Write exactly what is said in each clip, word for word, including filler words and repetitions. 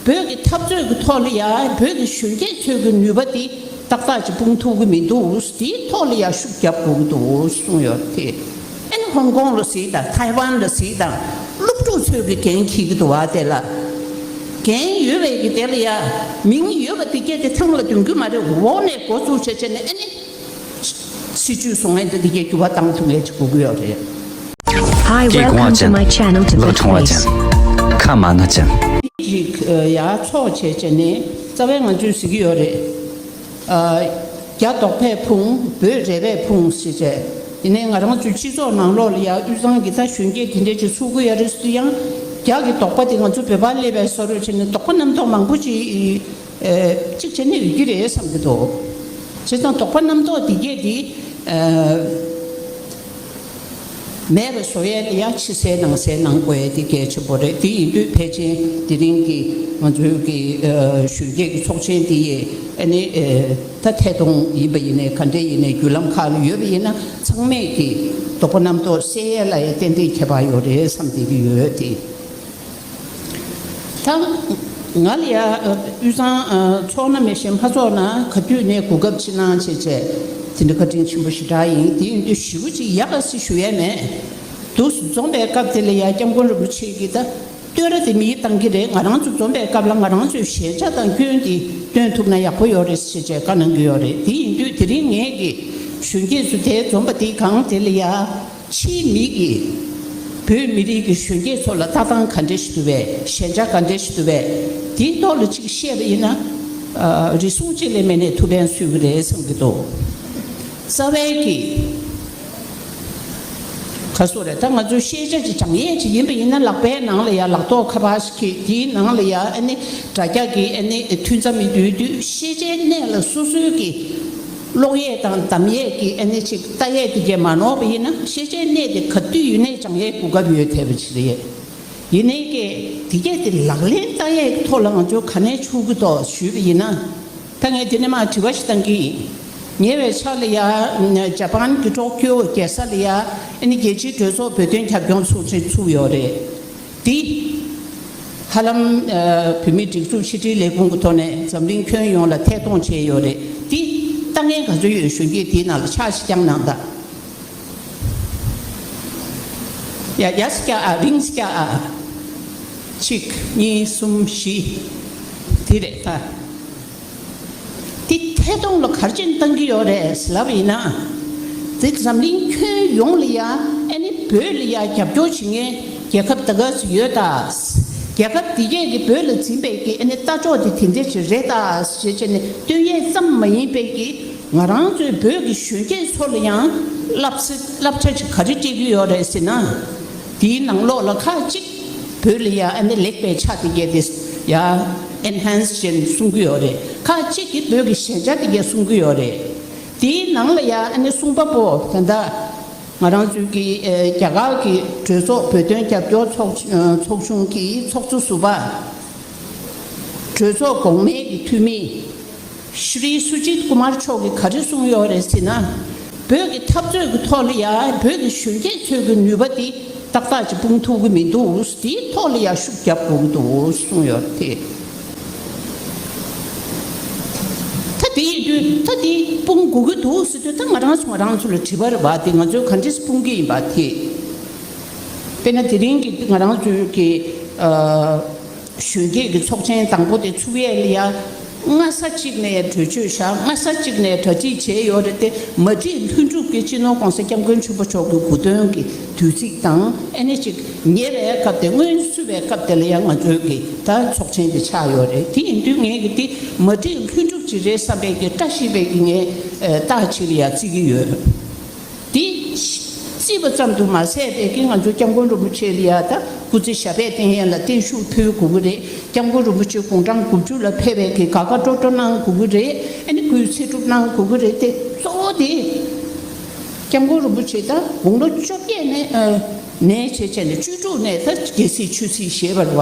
བོད་ཀྱི་འཐབ་རྩོད་ཀྱི་ཐོག་ལ་ཡ་བོད་ཀྱི་གཞོན་སྐྱེས་ཚོའི་གི་ནུས་པ་དེ་ཏག་ཏག་ཅིག་སྤུངས་ཐུབ་ཀྱི་མི་འདུག་དེའི་ཐོག་ལ་ཡ་ཤུགས་རྒྱབ་དགོས་ཀྱི་འདུག་གསུངས་ཡོད་དེ། ཨ་ནི་ཧོང་ཀོང་ལ་གཟིགས་དང་ཐའེ་ཝན་ལ་གཟིགས་དང་སློབ་ཕྲུག་ཚོས་གི་འགན་འཁྱེར་གྱི་འདུག་བ། དེ་ལ་འགན་ཡོད་པའི་གི་དེ་ལ་ཡ་མིང་ཡོད་པ་དེ་སྐད་དེ་ཐང་ལ་འདོན་གྱི་མ་རེད། འོག་ནས་འགོ་བཙུགས་བྱས་བྱས་ནས་ཨ་ནི། སྲིད་ཇུས་བཟོ་མཁན་དེ་དེ་གའི་འགྱུར་བ་བཏང་ཐུབ་མཁན་ཅིག་དགོས་ཀྱི་ཡོད་རེད། Hi, སྐྱེས་ཁོང་ཅན། ལག་ཆུང་བ་ཅན། ཁ་མ་ན་ཅན། ཅིག་ཡར་ཚོགས་བྱས་བྱས་ནས་རྩ་བའི་ང་ཚོས་ཟེར་གྱི་ཡོད་རེད། རྒྱ་དོགས་པས་ཕུང་། བོད་རེ་བས་ཕུང་ཟེར་བྱས། ཡིན་ནའི་ང་རང་ཚོའི་སྤྱི་ཚོགས་ནང་ལོགས་ལ་ཡ་དབུས་གཙང་གི་ད་གཞོན་སྐྱེས་དེ་འདྲས་ཅིག་ཚུགས་ཀྱི་ཡོད་རེད་ཟེར་དུས་ཡང་རྒྱ་གི་དོགས་པ་དེ་ང་ཚོ་བོད་པ་སླེབས་པའི་བཟོ་འདྲ་བྱས་ནས་དོགས་པ་རྣམ་རྟོག་མང་པོ་ཅིག་གཅིག་བྱས་ནས་ཡོད་ཀྱི་རེད་བསམ་གྱི་འདུག་བྱས་ཙང་དོགས་པ་རྣམ་རྟོག་འདི་གས་འདི་མེད་པ་བཟོ་ཡས་ལ་ཡ་ཕྱི་གསལ་ནང་གསལ་གནང་དགོས་ཡས་འདི་གལ་ཆེན་པོ་རེད། དེ་ཡིན་དུས་ཕལ་ཆེར་དེ་རིང་གི་ང་ཚོའི་གི་གཞོན་སྐྱེས་ཀྱི་ཚོགས་ཆེན་འདི་ཡས་ཨ་ནི་ད་ཐད་གཏོང་ཡིན་པ་ཡིན་ནའི་ག་འདྲས་ཡིན་ནའི་བརྒྱུད་ལམ་ཁག་ལ་ཡོད་པ་ཡིན་ན་ཚང་མས་ཀྱི་དོགས་པ་རྣམ་རྟོག་སེལ་ཡས་ལ་ཡ་ཏན་ཏན་ཁྱད་པར་ཡོད་རེད་བསམ་བསྡད་ཀྱི་ཡོད་དེ། ད་ང་ལ་ཡ་དབུས་གཙང་ཚོགས་ན་མེད་བཞིན་མ་ཚོགས་ན་ག་དུས་ནས་གོ་སྐབས་ཅིག་གནང་བྱས་བྱས་དེ་འདྲ་བཀའ་དྲིན་ཆེན་པོ་ཞེ་དྲག་ཡིན། དེ་ཡིན་དུས་ཞེ་པོ་ཅིག་ཡག་ག་སྲིད་ཞུ་ཡས་མེད་འདུག་འཛོམས་པའི་སྐབས་དེ་ལ་ཡ་སྐྱབས་མགོན་རིན་པོ་ཆེ་གིས་ད་བསྟོད་ར་དེ་མིས་བཏང་གི་རེད། ང་རང་ཚོ་འཛོམས་པའི་སྐབས་ལ་ང་རང་ཚོའི་ཞན་ཆ་དང་སྐྱོན་དེ་སྟོན་ཐུབ་ན་ཡག་པོ་ཡོད་རེད་ཟེར་བྱས་བཀའ་གནང་གི་ཡོད་རེད། དེ་ཡིན་དུས་དེ་རིང་ངས་ཀྱི་གཞོན་སྐྱེས་ཚོ་དེ་འཛོམས་པ་དེའི་སྒང་དེ་ལ་ཡ། ཕྱིའི་མི་གིས་བོད་མི་རིགས་ཀྱི་གཞོན་སྐྱེས་ཚོ་ལ་ལྟ་སྟངས་ག་འདྲ་ཞིག་འདུག་པས། ཞན་ཆ་ག་འདྲ་ཞིག་འདུག་པས། དེའི་ཐོག་ལ་ཅིག་བཤད་པ་ཡིན་ན། ཨ། རེ་ཟུང་གཅིག་ལས་མེད་ནས་ཐུགས་ཕན་གསོས་ཀྱི་རེད་བསམ་གྱི་འདུག་རྩ་བའི་གི་ག་སོ་རེད། ད་ང་ཚོས་ཤེས་བྱ་ཅིག་སྦྱང་ཡས་ཅིག་ཡིན་པ་ཡིན་ན་ལག་པའི་ནང་ལ་ཡ་ལག་ཐོག་ཁ་པར་ཞིག་གིས་དེའི་ནང་ལ་ཡ་ཨ་ནི་དྲ་རྒྱ་གི་ཨ་ནི་མཐུད་མཚམས་མི་བསྡུས་དུས་ཤེས་བྱའི་གནས་ལ་སོ་སོའི་གི་ཀློག་ཡས་དང་གདམ་ཡས་ཀྱི་ཨ་ནི་ཅིག་ལྟ་ཡས་དེ་གས་མ་ནོར་བ་ཡིན་ན་ཤེས་བྱའི་གནས་དེ་ག་དུས་ཡིན་ནའི་སྦྱང་ཡས་གོ་སྐབས་ཡོད་བསྡད་པ་ཅིག་རེད། ཡིན་ནའི་ཀྱེ་དེ་གས་དེ་ལག་ལེན་བསྟར་ཡས་ཐོག་ལ་ང་ཚོ་ག་ནས་འཕྱུག་གི་འདུག་ཞུས་པ་ཡིན་ན། ད་ངས་དེ་ནས་མར་དྲི་བ་ཞིག་བཏང་གི་ཡིན། ཉེ་བའི་ཆར་ལ་ཡ་ཇ་པན་གྱི་ཊོ་ཀྱོ་རྒྱལ་ས་ལ་ཡ་ཨ་ནི་རྒྱལ་སྤྱིའི་གྲོས་ཚོགས་བོད་དོན་རྒྱབ་སྐྱོར་ཚོགས་ཆེན་ཚུགས་ཡོད་རེད། འདི་ཧ་ལམ་བོད་མིའི་སྒྲིག་འཛུགས་ཕྱི་དྲིལ་ལས་ཁུངས་ཀྱི་ཐོག་ནས་འཛམ་གླིང་ཁྱོན་ཡོངས་ལ་ཐད་གཏོང་བྱས་ཡོད་རེད། འདི་ལྟ་མཁན་ག་ཚོད་ཡོད། གཞོན་སྐྱེས་དེའི་ནང་ལ་ཕྱག་ཞིག་བརྐྱངས་གནང་དང་། ཡ་ཡ་སྐྱ་ཨ་རིང་སྐྱ་ཨ། གཅིག་གཉིས་གསུམ་བཞི། དེ་རེད་ད། དེ་ཐད་གཏོང་ལ་ག་རེ་བྱས་ནས་བཏང་གི་ཡོད་རེད་ལབ་ཡིན་ན། དེ་འཛམ་གླིང་ཁྱོན་ཡོངས་ལ་ཡ་ཨ་ནི་བོད་ལ་ཡ་རྒྱབ་སྐྱོར་བྱེད་མཁན་རྒྱལ་ཁབ་ད་ག་ཚོད་ཡོད་ད། རྒྱལ་ཁབ་དེ་གས་ཀྱི་བོད་ལ་འཛིན་པའི་གི་ཨ་ནི་ལྟ་ཕྱོགས་དེ་དེ་འདྲ་ཅིག་རེད་ད་ཞེས་བྱས་ནས་སྟོན་ཡས་ཙམ་མ་ཡིན་པའི་གི་ང་རང་ཚོའི་བོད་ཀྱི་གཞོན་སྐྱེས་ཚོ་ལ་ཡང་བསླབ་ཚིགས་བསླབ་བྱ་ཅིག་ག་རེ་སྤྲད་ཀྱི་ཡོད་རེད་ཟེར་ན། དེའི་ནང་ལོགས་ལ་ཁག་གཅིག་བོད་ལ་ཡ་ཨ་ནི་ལེགས་པའི་ཆ་དེ་གས་དེ་ཡ་ཨེན་ཧན་སི་བྱས་ནས་གསུང་གི་ཡོད་རེད། ཁག་གཅིག་གིས་བོད་ཀྱི་ཞན་ཆ་དེ་གས་གསུང་གི་ཡོད་རེད། དེའི་ནང་ལ་ཡ་ཨ་ནི་གསུང་པ་པོ་ད་ལྟ་ང་རང་ཚོའི་གི་ཨེ་རྒྱ་གར་གྱི་གྲོས་ཚོགས་བོད་དོན་རྒྱབ་སྐྱོར་ཚོགས་ཨ་ཚོགས་ཆུང་གི་ཚོགས་གཙོ་ཟུར་པ་གྲོས་ཚོགས་གོང་མའི་གི་འཐུས་མི་ཤྲི་སུ་ཇིད་ཀུ་མར་མཆོག་གིས་ག་རེ་གསུངས་ཡོད་རེད་ཟེར་ན། བོད་ཀྱི་འཐབ་རྩོད་ཀྱི་ཐོག་ལ་ཡ་བོད་ཀྱི་གཞོན་སྐྱེས་ཚོའི་གི་ནུས་པ་དེ་ཏག་ཏག་ཅིག་སྤུངས་ཐུབ་ཀྱི་མི་འདུག་དེའི་ཐོག་ལ་ཡ་ཤུགས་རྒྱབ་དགོས་ཀྱི་འདུག་གསུངས་ཡོད་རེད་དེ། ད་དེ་ཡིན་དུས་ད་དེ་སྤུངས་དགོས་ཀྱི་འདུག་ཟེར་དུས་ད་ང་རང་ཚོ་ང་རང་ཚོ་ལ་དྲི་བ་རེད་པ། དེ་ང་ཚོས་ག་འདྲས་སྤུངས་ཀྱི་ཡིན་པ་དེ། དཔེར་ན་དེ་རིང་གི་ང་རང་ཚོའི་གི་ཨ། གཞོན་སྐྱེས་ཀྱི་ཚོགས་ཆེན་དང་པོ་དེ་ཚུགས་ཡས་ལ་ཡ། སྔ་ས་གཅིག་ནས་གྲོས་ཆོད་བཞག་སྔ་ས་གཅིག་ནས་གྲ་སྒྲིག་བྱས་ཡོད་རེད་དེ། མ་བསྒྲིགས་ལྷུན་གྲུབ་ཀྱིས་སྤྱི་ནོར་༸གོང་ས་༸སྐྱབས་མགོན་ཆེན་པོ་མཆོག་གི་སྐུ་མདུན་གྱི་དུས་ཚིགས་དང་ཨ་ནི་ཅིག་ཉེ་བའི་སྐབས་དེ་སྔོན་བསུ་བའི་སྐབས་དེ་ལ་ཡང་ང་ཚོའི་གི་ད་ཚོགས་ཆེན་དེ་ཆགས་ཡོད་རེད། དེ་ཡིན་དུས་ངས་གི་དེ་མ་བསྒྲིགས་ལྷུན་གྲུབ་ཅིག་རེད་བསམ་པའི་གི་བཀྲ་ཤིས་པའི་གི་ངས་རྟགས་ཅིག་ལ་ཡ་བརྩི་གི་ཡོད། དེ་བརྩིས་པ་ཙམ་དུ་མ་ཟད་པའི་གི་ང་ཚོ་སྐྱབས་མགོན་རིན་པོ་ཆེ་ལ་ཡ་ད་སྐུ་ཚེ་ཞབས་པད་བརྟན་ཡས་ལ་བརྟན་བཞུགས་ཕུལ་དགོས་ཀྱི་རེད། སྐྱབས་མགོན་རིན་པོ་ཆེ་དགུང་གྲངས་དགུ་བཅུ་ལ་ཕེབས་པའི་གི་དགའ་དགའ་སྤྲོ་སྤྲོ་གནང་དགོས་ཀྱི་རེད། ཨ་ནི་སྐུའི་ཚེ་སྒྲུབ་གནང་དགོས་ཀྱི་རེད་དེ། གཙོ་བོ་དེ་སྐྱབས་མགོན་རིན་པོ་ཆེ་ད་དགུང་ལོ་བཅོ་བརྒྱད་ནས་ཨ་ནས་བྱས་བྱས་ནས་བཅུ་དྲུག་ནས་ད་རྒྱལ་སྲིད་ཆོས་སྲིད་བཞེས་པ་རེད་བ།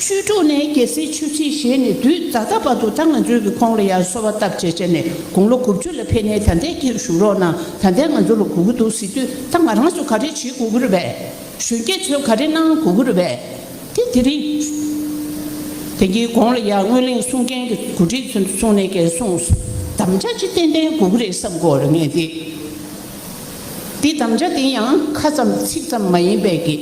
བཅུ་དྲུག་ནས་རྒྱལ་སྲིད་ཆོས་སྲིད་བཞེས་ནས་དུས་ད་ལྟ་བར་དུ་ད་ང་ཚོའི་གི་ཁོང་ལ་ཡང་གསོལ་བ་བཏབ་བྱས་བྱས་ནས་དགུང་ལོ་དགུ་བཅུ་ལ་ཕེབས་ནས་ད་ལྟའི་གི་བཞུགས་རོགས་གནང་། ད་ལྟའི་ང་ཚོ་ལ་དགོས་ཀྱི་འདུག་ཟེར་དུས་ད་ང་རང་ཚོ་ག་རེ་བྱེད་དགོས་ཀྱི་རེད་པས། གཞོན་སྐྱེས་ཚོས་ག་རེ་གནང་དགོས་ཀྱི་རེད་པས། དེ་དེ་རིང་། དེ་གའི་གོང་ལ་ཡང་སྔོན་གླེང་གསུང་མཁན་གྱི་གོ་སྒྲིག་ཚོས་གསུངས་ནས་ཀྱང་གསུངས། དམ་བཅའ་ཅིག་ཏན་ཏན་དགོས་ཀྱི་རེད་བསམ་གྱི་ཡོད་རེད་ངས་དེ། དེ་དམ་བཅའ་དེ་ཡང་ཁ་ཙམ་ཚིག་ཙམ་མ་ཡིན་པའི་གི།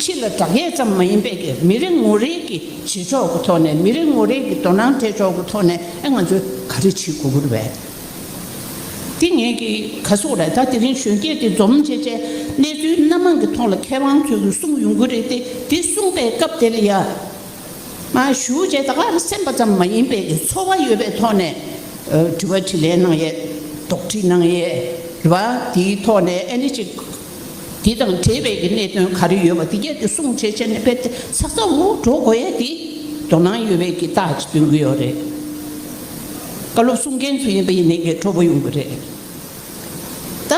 ཕྱི་ལ་བསྒྲགས་ཡས་ཙམ་མ་ཡིན་པའི་གི། མི་རེ་ངོ་རེ་གི་བྱེད་ཕྱོགས་ཀྱི་ཐོག་ནས། མི་རེ་ངོ་རེ་གི་དོ་སྣང་སྤྲད་ཕྱོགས་ཀྱི་ཐོག་ནས། ཨེ་ང་ཚོས་ག་རེ་བྱེད་དགོས་ཀྱི་རེད་པས། དེ་ངས་ཀྱི་ག་སོགས་རེད། ད་དེ་རིང་གཞོན་སྐྱེས་དེ་འཛོམས་བྱས་བྱས་གནས་ཚུལ་སྣ་མང་གི་ཐོག་ལ་མཁས་དབང་ཚོས་ཀྱི་གསུང་ཡོང་གི་རེད་དེ། དེ་གསུང་པའི་སྐབས་དེ་ལ་ཡ། མ་ཞུ་བྱས་ད་ག་རེ་སེམས་པ་ཙམ་མ་ཡིན་པའི་གི་ཚོར་བ་ཡོད་པའི་ཐོག་ནས། ཨ། དྲི་བ་དྲིས་ལན་གནང་ཡས། དོགས་འདྲི་གནང་ཡས་རེད་པ། དེའི་ཐོག་ནས་ཨ་ནི་ཅིག་དེ་དང་འབྲེལ་བའི་གི་གནད་དོན་ག་རེ་ཡོད་པ་དེ་གས་དེ་གསུང་བྱས་བྱས་ནས་དཔེ་དེ་ཚ་ཚ་འུར་འུར་འགྲོ་དགོས་ཡས་དེ་དོ་སྣང་ཡོད་པའི་གི་རྟགས་ཅིག་སྟོན་གི་ཡོད་རེད། བཀའ་སློབ་གསུང་མཁན་ཚོ་ཡིན་པ་ཡིན་ནའི་གི་སྤྲོ་པོ་ཡོང་གི་རེད། ད་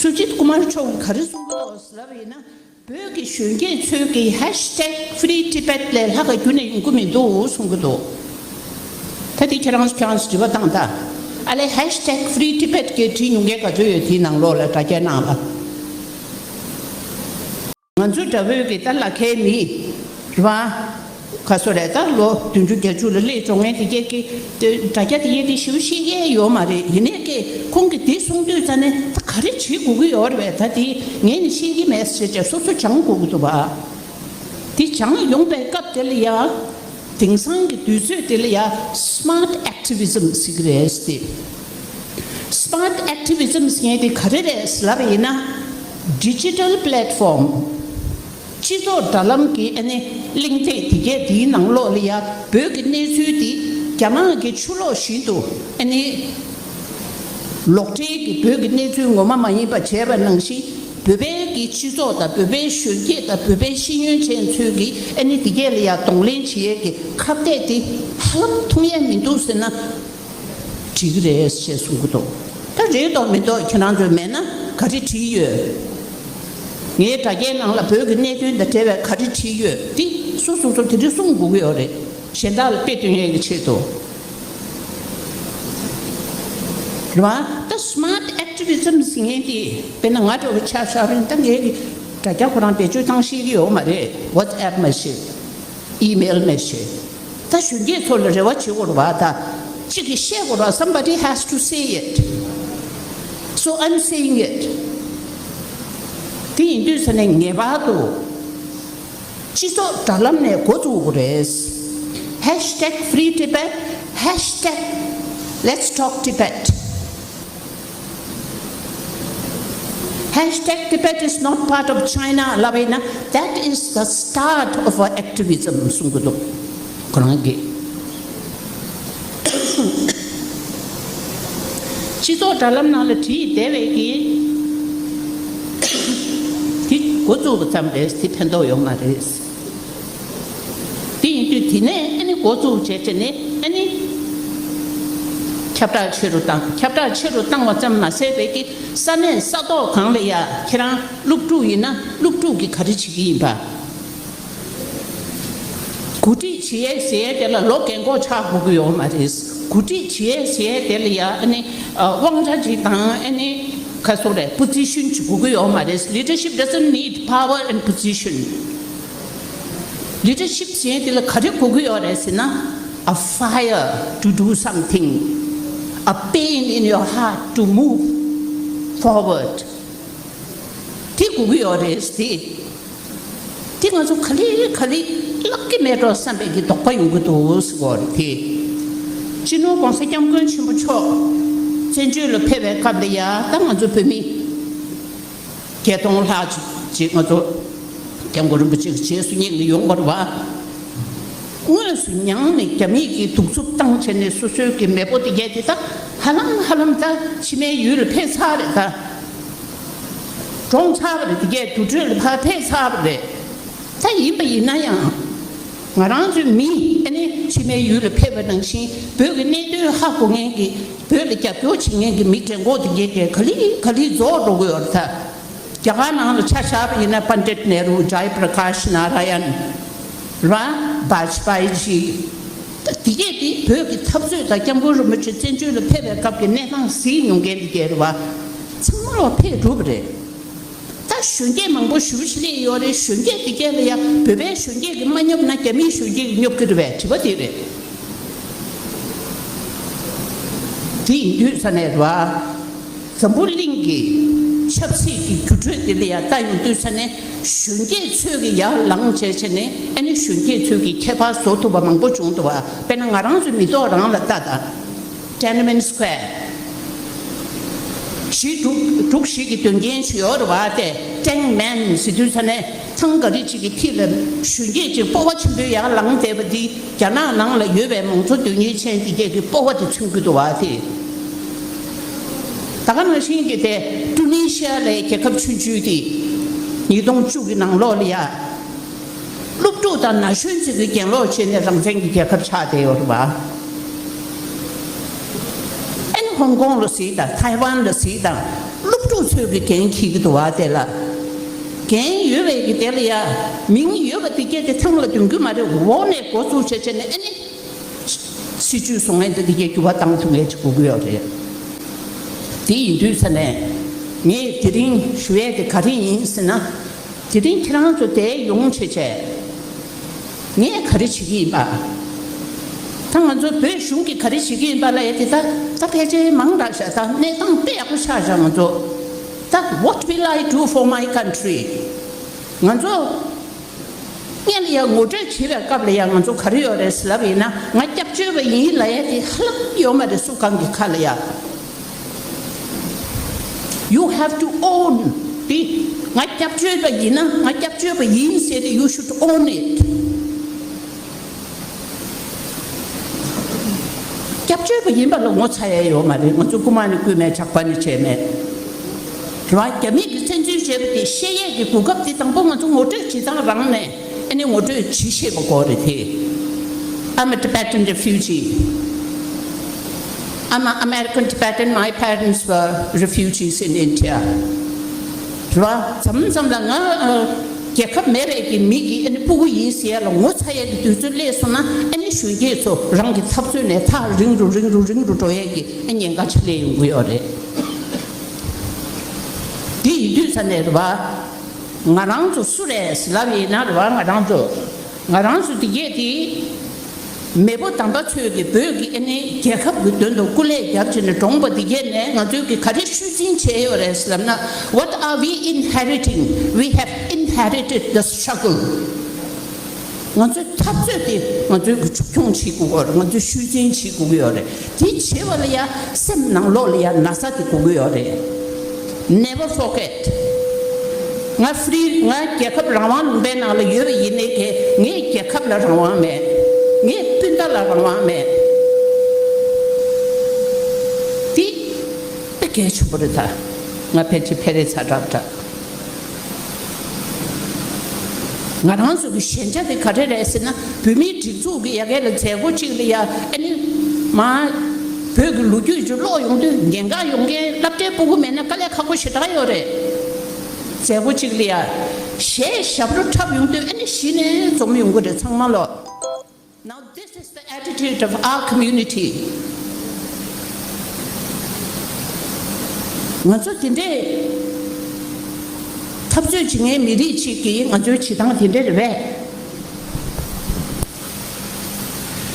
སུ་ཇིད་ཀུ་མར་མཆོག་གིས་ག་རེ་གསུང་གི་འདུག་ལབ་པ་ཡིན་ན། བོད་ཀྱི་གཞོན་སྐྱེས་ཚོས་ཀྱི་ཧེཤ་ཊེག་ཧྥི་རི་ཊི་བེཊ་ལས་ལྷག་ག་རྒྱུན་ནས་ཡོང་གི་མི་འདུག་གསུང་གི་འདུག་ད་དེ་ཁྱེད་རང་ཁྱེད་རང་ཚོ་དྲི་བ་བཏང་ད། ཨ་ལས་ཧེཤ་ཊེག་ཧྥི་རི་ཊི་བེཊ་གི་བྲིས་མྱོང་མཁན་ག་ཚོད་ཡོད། དེའི་ནང་ལོགས་ལ་དྲ་རྒྱའི་ནང་ལ། ང་ཚོ་འདྲ་བོའི་གི་ད་ལ་ཁའི་མི་རེད་པ། ག་སོ་རེད། ད་ལོ་བདུན་ཅུ་བརྒྱད་ཅུ་ལ་སླེབས་འགྲོ་མཁན་དེ་གས་ཀྱི་དེ་དྲ་རྒྱ་དེ་གས་དེ་ཞེ་པོ་ཤེས་ཀྱི་ཡོད་མ་རེད། ཡིན་ནའི་ཀྱི་ཁོང་གིས་དེ་གསུང་དུས་ཙ་ནས་ད་ག་རེ་བྱེད་དགོས་ཀྱི་ཡོད་རེད་པས། ད་དེ་ངས་ནི་ཤེས་ཀྱི་མེད་ཟེར་བྱས་སོ་སོ་སྦྱང་དགོས་ཀྱི་འདུག་པ། དེ་སྦྱང་ཡོང་པའི་སྐབས་དེ་ལ་ཡ། དེང་སང་གི་དུས་ཚོད་དེ་ལ་ཡ་སི་མཱར་ཊི་ཨེག་ཊི་བི་ཛིམ་ཟེར་གྱི་རེད་ཟེར་ཏེ། སི་མཱར་ཊི་ཨེག་ཊི་བི་ཛིམ་ཟེར་མཁན་དེ་ག་རེ་རེད་ཟེར་ལབ་པ་ཡིན་ན། ཌི་ཇི་ཊལ་པི་ལེཊ་ཕོམ། སྤྱི་ཚོགས་དྲ་ལམ་གྱི་ཨ་ནི་གླེང་སྟེགས་དེ་གས་དེའི་ནང་ལོགས་ལ་ཡ་བོད་ཀྱི་གནས་ཚུལ་དེ་རྒྱ་ནག་གི་ཆུ་ལོག་བཞིན་དུ་ཨ་ནི་ལོག་འགྲེལ་གྱིས་བོད་ཀྱི་གནས་ཚུལ་ངོ་མ་མ་ཡིན་པ་བྱས་པ་ནང་བཞིན། བོད་པའི་གི་སྤྱི་ཚོགས་དང་བོད་པའི་གཞོན་སྐྱེས་དང་བོད་པའི་ཤེས་ཡོན་ཅན་ཚོས་ཀྱི་ཨ་ནི་དེ་གས་ལ་ཡ་གདོང་ལེན་བྱེད་ཡས་ཀྱི་ཁ་གཏད་དེ་ཧ་ལམ་མཐོང་ཡས་མི་འདུག་ཟེར་ན། འགྲིག་གི་རེད་ཞེས་གསུང་གི་འདུག་ད་རེད་དོ་མི་འདུག་ཁྱེད་རང་ཚོས་མེད་ན་ག་རེ་བྲིས་ཡོད། ངའི་དྲ་རྒྱའི་ནང་ལ་བོད་ཀྱི་གནད་དོན་དང་འབྲེལ་བའི་ག་རེ་བྲིས་ཡོད་དེ་སོ་སོ་སོ་དེ་འདྲ་གསུང་དགོས་ཀྱི་ཡོད་རེད། གཞན་དག་ལ་དཔེ་སྟོན་ཡས་ཀྱི་ཆེད་དུ། རེད་བ། ད་སི་མཱར་ཊི་ཨེག་ཊི་བི་ཛིམ་ཟེར་མཁན་དེ་དཔེར་ན་ང་འདྲ་བོ་ཆ་བཞག་རིང་ད་ངའི་གི་དྲ་རྒྱ་ཁོ་རང་བེད་སྤྱོད་བཏང་ཤེས་ཀྱི་ཡོད་མ་རེད། ཝ་ཊི་སི་ཨེབ་མ་ཤེས། ཨི་མེལ་མ་ཤེས། ད་གཞོན་སྐྱེས་ཚོ་ལ་རེ་བ་བྱེད་དགོས་རེད་བ། ད་གཅིག་གིས་བཤད་དགོས་རེད་བ། Somebody has to say it. So I'm saying it. དེ་ཡིན་དུས་ས་ནས་ངེས་པར་དུ་སྤྱི་ཚོགས་དྲ་ལམ་ནས་འགོ་བཙུགས་དགོས་རེད། ཧེཤ་ཊེག་ཧྥི་རི་ཊི་བེཊ། ཧེཤ་ཊེག་ལེཊ་སི་ཊོག་ཊི་བེཊ། Hashtag Tibet is not part of China ལབ་པ་ཡིན་ན། That is the start of our activism གསུང་གི་འདུག་ཁོ་རང་གིས། སྤྱི་ཚོགས་དྲ་ལམ་ནང་ལ་བྲིས་བསྡད་པའི་གི་དེ་འགོ་བཙུགས་པ་ཙམ་རེད། དེ་ཕན་ཐོགས་ཡོད་མ་རེད། དེ་ཡིན་དུས་དེ་ནས་ཨ་ནི་འགོ་བཙུགས་བྱས་བྱས་ནས་ཨ་ནི་ཁྱབ་བསྒྲགས་ཆེ་རུ་བཏང་། ཁྱབ་བསྒྲགས་ཆེ་རུ་བཏང་བ་ཙམ་མ་ཟད་པའི་གི་ས་གནས་ས་ཐོག་གང་ལ་ཡ་ཁྱེད་རང་སློབ་ཕྲུག་ཡིན་ན་སློབ་ཕྲུག་གིས་ག་རེ་བྱེད་ཀྱི་ཡིན་པ། གོ་སྒྲིག་བྱེད་ཡས་ཟེར་ཡས་དེ་ལ་ལོ་རྒན་གོག་ཆགས་དགོས་ཀྱི་ཡོད་མ་རེད། གོ་སྒྲིག་བྱེད་ཡས་ཟེར་ཡས་དེ་ལ་ཡ་ཨ་ནི་ཨ་དབང་ཆ་ཅིག་དང་ཨ་ནི་ག་སོགས་རེད། པོ་ཛི་ཤན་ཅིག་དགོས་ཀྱི་ཡོད་མ་རེད། Leadership doesn't need power and position. Leadership ཟེར་ཡས་དེ་ལ་ག་རེ་དགོས་ཀྱི་ཡོད་རེད་ཟེར་ན། A fire to do something, a pain in your heart to move forward. དེ་དགོས་ཀྱི་ཡོད་རེད་དེ། དེ་ང་ཚོ་ག་ལེ་ག་ལེ་བརླག་གི་མེད་འགྲོ་བསམ་པའི་གི་དོགས་པ་ཡོང་གི་འདུག་ཟེར་གོ་རེད་དེ། སྤྱི་ནོར་༸གོང་ས་༸སྐྱབས་མགོན་ཆེན་པོ་མཆོག་བཙན་བྱོལ་ལ་ཕེབས་པའི་སྐབས་ལ་ཡ་ད་ང་ཚོ་བོད་མི་བརྒྱད་སྟོང་ལྷག་ཅིག་ང་ཚོ་༸སྐྱབས་མགོན་རིན་པོ་ཆེ་གི་རྗེས་སུ་སྙེག་ནས་ཡོང་བ་རེད་བ། དངོས་སུ་མྱངས་ནས་རྒྱ་མི་གིས་གདུག་རྩུབ་བཏང་བྱས་ནས་སོ་སོའི་གི་མེས་པོ་དེ་གས་དེ་ད་ཧ་ལམ་ཧ་ལམ་ད་ཕྱི་མའི་ཡུལ་ལ་ཕེབས་ཚར་རེད། ད་གྲོངས་ཚར་བ་རེད། དེ་གས་དུར་ཁྲོད་ལ་ཕར་ཕེབས་ཚར་བ་རེད། ད་ཡིན་པ་ཡིན་ན་ཡང་ང་རང་ཚོའི་མི་ཨ་ནི་ཕྱི་མའི་ཡུལ་ལ་ཕེབས་པ་ནང་བཞིན་བོད་ཀྱི་གནད་དོན་ཧ་གོ་མཁན་གྱི་བོད་ལ་རྒྱབ་སྐྱོར་བྱེད་མཁན་གྱི་མི་གྲལ་འགོ་དེ་གས་གས་ག་ལེ་ག་ལེ་རྫོགས་འགྲོ་གི་ཡོད་རེད་ད། རྒྱ་གར་ནང་ལ་ཆ་བཞག་པ་ཡིན་ན་པཎྜི་ཏ་ནེ་རུ། ཇའི་པྲ་ཀཱཤ་ནཱ་ར་ཡན། ར། བཱཇ་པཱ་ཡི་ཇི། ད་དེ་གས་དེ་བོད་ཀྱི་འཐབ་རྩོད་དང་སྐྱབས་མགོན་རིན་པོ་ཆེ་བཙན་བྱོལ་ལ་ཕེབས་པའི་སྐབས་ཀྱི་གནས་སྟངས་གཟིགས་མྱོང་མཁན་དེ་གས་རེད་བ། ཚང་མ་ལ་ཕེབས་གྲུབ་པ་རེད། ད་ གཞོན་སྐྱེས་མང་པོ་ཞེ་པོ་ཅིག་སླེབས་ཡོད་རེད། གཞོན་སྐྱེས་དེ་གས་ལ་ཡ་བོད་པའི་གཞོན་སྐྱེས་ཀྱིས་མ་སྙོབ་ན་རྒྱ་མིའི་གཞོན་སྐྱེས་ཀྱིས་སྙོབ་ཀྱི་རེད་པས། དྲི་བ་དེ་རེད། དེ་ཡིན་དུས་ཙ་ནས་རེད་པ། འཛམ་བུ་གླིང་གི་ཆབ་སྲིད་ཀྱི་འགྱུར་འགྲོས་དེ་ལ་ཡ་ལྟ་ཡོང་དུས་ཙ་ནས་གཞོན་སྐྱེས་ཚོས་ཀྱི་ཡར་ལངས་བྱས་བྱས་ནས་ཨ་ནི་གཞོན་སྐྱེས་ཚོས་ཀྱི་ཁྱད་པར་བཟོ་ཐུབ་པ་མང་པོ་བྱུང་འདུག་པ། དཔེར་ན་ང་རང་ཚོའི་མི་ཐོག་རང་ལ་ལྟ་དང་། Tiananmen Square། གཞིས་འབྲུག་འབྲུག་གཞིས་ཀྱི་དོན་རྐྱེན་ཞིག་ཡོད་རེད་པ། དེ་ཊེང་མེན་ཟེར་དུས་ཙ་ནས་ཐང་ག་རེ་ཅིག་གི་མཐིལ་ལ་གཞོན་སྐྱེས་ཅིག་སྤོབས་པ་ཆེན་པོས་ཡར་ལངས་བསྡད་པ་འདི་རྒྱ་ནག་ནང་ལ་ཡོད་པའི་མང་གཙོ་དོན་གཉེར་ཅན་དེ་གས་ཀྱི་སྤོབས་པ་དེ་མཚོན་གྱི་འདུག་པ། དེ་ད་ག་ནང་བཞིན་གྱི་དེ་ཀྲུ་ནི་ཤི་ཡ་ལའི་རྒྱལ་ཁབ་ཆུང་ཆུང་དེ་ཉིས་སྟོང་བཅུ་གི་ནང་ལོགས་ལ་ཡ། སློབ་ཕྲུག་དང་ན་གཞོན་ཚོ་གིས་གྱེན་ལོག་བྱས་ནས་རང་བཙན་གྱི་རྒྱལ་ཁབ་ཆགས་བསྡད་ཡོད་རེད་པ། ཨ་ནི་ཧོང་ཀོང་ལ་གཟིགས་དང་ཐའེ་ཝན་ལ་གཟིགས་དང་། སློབ་ཕྲུག་ཚོས་ཀྱིས་འགན་འཁྱེར་གྱི་འདུག་པ། དེ་ལ་འགན་ཡོད་པའི་གི་དེ་ལ་ཡ་མིང་ཡོད་པ་དེ་གས་དེ་ཐང་ལ་འདོན་རྒྱུ་མ་རེད། འོག་ནས་འགོ་བཙུགས་བྱས་བྱས་ནས་ཨ་ནི་སྲིད་ཇུས་བཟོ་མཁན་དེ་དེ་གས་འགྱུར་བ་བཏང་ཐུབ་མཁན་ཅིག་དགོས་ཀྱི་ཡོད་རེད། དེ་ཡིན་དུས་ཙ་ནས་ངས་དེ་རིང་ཞུ་ཡས་དེ་ག་རེ་ཡིན་ཟེར་ན། དེ་རིང་ཁྱེད་རང་ཚོ་དེ་ཡོང་བྱས་བྱས། ངས་ག་རེ་བྱེད་ཀྱི་ཡིན་པ། ད་ང་ཚོ་བོད་གཞུང་གིས་ག་རེ་བྱེད་ཀྱི་ཡིན་པ་ལ་ཡ་དེ་ད་ད་ཕལ་ཆེར་མང་དྲགས་ཤག་ད་གནས་སྟངས་དཔེ་ཡག་པོ་ཆགས་ཤག་ང་ཚོ། ད་What will I do for my country? ང་ཚོ་སྔོན་ལ་ཡ་ངོ་སྤྲོད་བྱེད་པའི་སྐབས་ལ་ཡ་ང་ཚོ་ག་རེ་ཡོད་རེད་ཟེར་ལབ་ཡིན་ན། ང་སྐྱབས་བཅོལ་བ་ཡིན་ལབ་ཡ་དེ་ཧ་ལམ་ཡོད་མ་རེད། སུ་གང་གི་ཁ་ལ་ཡ། You have to own དེ། ང་སྐྱབས་བཅོལ་བ་ཡིན་ན་ང་སྐྱབས་བཅོལ་བ་ཡིན་ཟེར་ཏེ། You should own it. སྐྱབས་བཅོལ་བ་ཡིན་པ་ལ་ངོ་ཚ་ཡ་ཡོད་མ་རེད། ང་ཚོ་རྐུ་མ་ནི་རྐུས་མེད། ཇག་པ་ནི་བྱས་མེད། རེད་བ། རྒྱ་མི་གིས་བཙན་འཛུལ་བྱས་པ་དེ་ཤེས་ཡས་ཀྱི་གོ་སྐབས་དེ་དང་པོ་ང་ཚོ་ངོ་སྤྲོད་བྱེད་སྟངས་རང་ནས་ཨ་ནི་ངོ་སྤྲོད་བྱེད་ཤེས་པ་དགོས་རེད་དེ། I'm a Tibetan refugee. I'm an American Tibetan. My parents were refugees in India. རེད་བ། མཚམས་མཚམས་ལ་ང་ཨ་རྒྱལ་ཁབ་མེད་པའི་གི་མི་གི་ཨ་ནི་སྤུ་གུ་ཡིན་ཟེར་ཡ་ལ་ངོ་ཚ་ཡ་གི་དུས་ཚོད་སླེབས་སོང་ན། ཨ་ནི་གཞོན་སྐྱེས་ཚོ་རང་གི་འཐབ་རྩོད་ནས་ཐག་རིང་རུ་རིང་རུ་རིང་རུ་འགྲོ་ཡས་ཀྱི་ཨ་ཉེན་ཁ་ཆེ་སླེབས་ཡོང་གི་ཡོད་རེད། དེ་ཡིན་དུས་ཙ་ནས་རེད་བ། ང་རང་ཚོ་སུ་རེད་ཟེར་ལབ་ཡིན་ན་རེད་བ། ང་རང་ཚོ་ང་རང་ཚོ་དེ་གས་དེ། མེས་པོ་དམ་པ་ཚོས་ཀྱི་བོད་ཀྱི་ཨ་ནི་རྒྱལ་ཁབ་ཀྱི་དོན་དུ་སྐུ་ལས་བརྒྱབ་བྱས་ནས་བཀྲོངས་པ་དེ་གས་ནས་ང་ཚོས་ཀྱི་ག་རེ་ཤུལ་འཛིན་བྱས་ཡོད་རེད་ཟེར་ལབ་ན། What are we inheriting? We have inherited the struggle. ང་ཚོའི་འཐབ་རྩོད་དེ་ང་ཚོའི་གི་མཇུག་སྐྱོང་བྱེད་དགོས་ཀྱི་ཡོད་རེད། ང་ཚོས་ཤུལ་འཛིན་བྱེད་དགོས་ཀྱི་ཡོད་རེད། དེ་བྱེད་པ་ལ་ཡ་སེམས་ནང་ལོགས་ལ་ཡ་ན་ཚ་དེ་དགོས་ཀྱི་ཡོད་རེད། Never forget. ང་ཧྥི་རི། ང་རྒྱལ་ཁབ་རང་དབང་ལུང་པའི་ནང་ལ་ཡོད་པ་ཡིན་ནའི་གི་ངའི་རྒྱལ་ཁབ་ལ་རང་དབང་མེད། ངའི་སྤུན་ཟླ་ལ་རང་དབང་མེད། དེ་དཔེ་གལ་ཆེན་པོ་རེད་ད། ང་ཕལ་ཆེར་ཕེ་རེ་ཚ་དྲགས་དྲགས། ང་རང་ཚོ་གི་ཞན་ཆ་དེ་ག་རེ་རེད་ཟེར་ན། བོད་མིའི་སྒྲིག་འཛུགས་ཀྱི་ཡ་གི་ལ་མཛད་སྒོ་གཅིག་ལ་ཡ་ཨ་ནི་མ་བོད་ཀྱི་ལོ་རྒྱུས་ཅིག་ཀློག་ཡོང་དུས་ཉེན་ཁ་ཡོང་མཁན་སློབ་གྲྭའི་སྤུ་གུ་མེད་ན་དཀའ་ལས་ཁག་པོ་ཞེ་དྲག་ཡོད་རེད། མཛད་སྒོ་གཅིག་ལ་ཡ་གཞས་ཞབས་བྲོ་འཁྲབ་ཡོང་དུས་ཨ་ནི་གཞི་ནས་འཛོམས་ཡོང་གི་རེད་ཚང་མ་ལོ། Now this is the attitude of our community. ང་ཚོ་དེ་འདྲའི་འཐབ་རྩོད་བྱེད་མཁན་མི་རིགས་གཅིག་གིས་ང་ཚོའི་བྱེད་སྟངས་དེ་འདྲ་རེད་པས།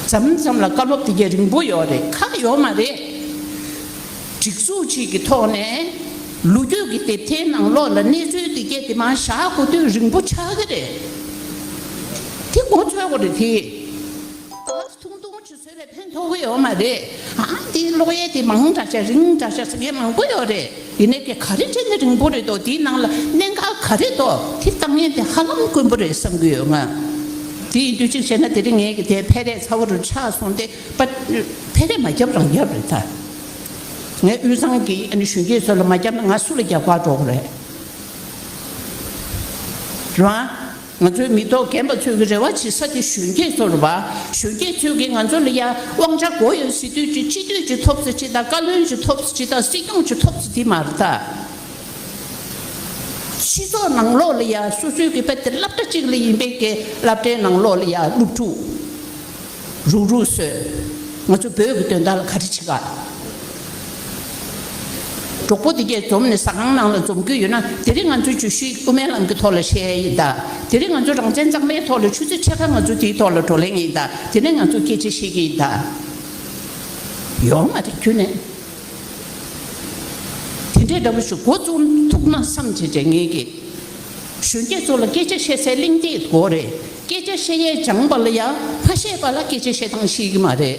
མཚམས་མཚམས་ལ་བཀའ་སློབ་དེ་གས་རིང་པོ་ཡོད་རེད། ཁག་ཡོད་མ་རེད། སྒྲིག་འཛུགས་གཅིག་གི་ཐོག་ནས་ལོ་རྒྱུས་ཀྱི་དེབ་ཐེར་ནང་ལོགས་ལ་གནས་ཚུལ་དེ་གས་དེ་མར་བཞག་དགོས་དུས་རིང་པོ་ཆགས་ཀྱི་རེད། དེ་ངོ་འཕྲོད་དགོས་རེད་དེ། ཐུང་ཐུང་ཅིག་བཟོས་པས་ཕན་ཐོགས་ཀྱི་ཡོད་མ་རེད། ཨ་འདི་ཀློག་ཡས་དེ་མང་དྲགས་ཤག་རིང་དྲགས་ཤག་ཟེར་མཁན་མང་པོ་ཡོད་རེད། ཡིན་ནའི་ག་རེ་བྱས་ནས་རིང་པོ་རེད་དོ། དེའི་ནང་ལ་གནད་འགག་ག་རེ་འདུག་དེ་བཏང་ཡས་དེ་ཧ་ལམ་དཀོན་པོ་རེད་བསམ་གྱི་ཡོད་ང་། དེ་ཡིན་དུས་གཅིག་བྱས་ན་དེ་རིང་ངས་ཀྱི་དེ་ཕེ་རེ་ཚ་བོ་རུ་ཆགས་སོང་སྟེ་པ། ཕེ་རེ་མ་བརྒྱབ་རང་བརྒྱབ་རེད་ད། ངས་དབུས་གཙང་གི་ཨ་ནི་གཞོན་སྐྱེས་ཚོ་ལ་མ་བརྒྱབ་ན་ང་སུ་ལ་རྒྱབ་ཁ་འགྲོ་གི་རེད། རེད་བ། ང་ཚོའི་མི་ཐོག་རྒན་པ་ཚོས་ཀྱི་རེ་བ་བྱེད་ས་དེ་གཞོན་སྐྱེས་ཚོ་རེད་བ། གཞོན་སྐྱེས་ཚོས་ཀྱིས་ང་ཚོ་ལ་ཡ་དབང་ཆ་དགོས་ཡོད་ཟེར་དུས་ཀྱི་སྤྱི་འཐུས་ཀྱི་ཐོབ་ས་ཅིག་དང་བཀའ་བློན་གྱི་ཐོབ་ས་ཅིག་དང་སྲིད་སྐྱོང་གི་ཐོབ་ས་དེ་མ་རེད་ད། སྤྱི་ཚོགས་ནང་ལོགས་ལ་ཡ་སོ་སོའི་གི་དཔེ་དེ་སློབ་གྲྭ་གཅིག་ལ་ཡིན་པའི་གི་སློབ་གྲྭའི་ནང་ལོགས་ལ་ཡ་སློབ་ཕྲུག་རུག་རུག་བཟོས། ང་ཚོ་བོད་ཀྱི་དོན་དག་ལ་ག་རེ་བྱེད་ག་གྲོགས་པོ་དེ་གས་འཛོམས་ནས་ཟ་ཁང་ནང་ལ་འཛོམས་ཀྱི་ཡོད་ན། དེ་རིང་ང་ཚོ་བརྗོད་གཞི་དབུ་མའི་ལམ་གྱི་ཐོག་ལ་བཤད་ཡ་ཡིན་ད། དེ་རིང་ང་ཚོ་རང་བཙན་གཙང་མའི་ཐོག་ལ་ཆུ་ཚོད་ཕྱེད་ཀ་ང་ཚོ་དེའི་ཐོག་ལ་བགྲོ་གླེང་ཡིན་ད། དེ་ནས་ང་ཚོ་སྐད་ཆ་བཤད་ཀྱི་ཡིན་ད། ཡོང་མ་རེད་ཁྱོད་ནས། དེ་འདྲའི་འདྲ་པོ་ཞིག་འགོ་བཙུགས་ཐུབ་ན་བསམ་བྱས་བྱས་ངེད་ཀྱིས། གཞོན་སྐྱེས་ཚོ་ལ་སྐད་ཆ་བཤད་སའི་གླེང་སྟེགས་དགོས་རེད། སྐད་ཆ་བཤད་ཡས་སྦྱངས་པ་ལ་ཡ་མ་བཤད་པ་ལ་སྐད་ཆ་བཤད་སྟངས་ཤེས་ཀྱི་མ་རེད།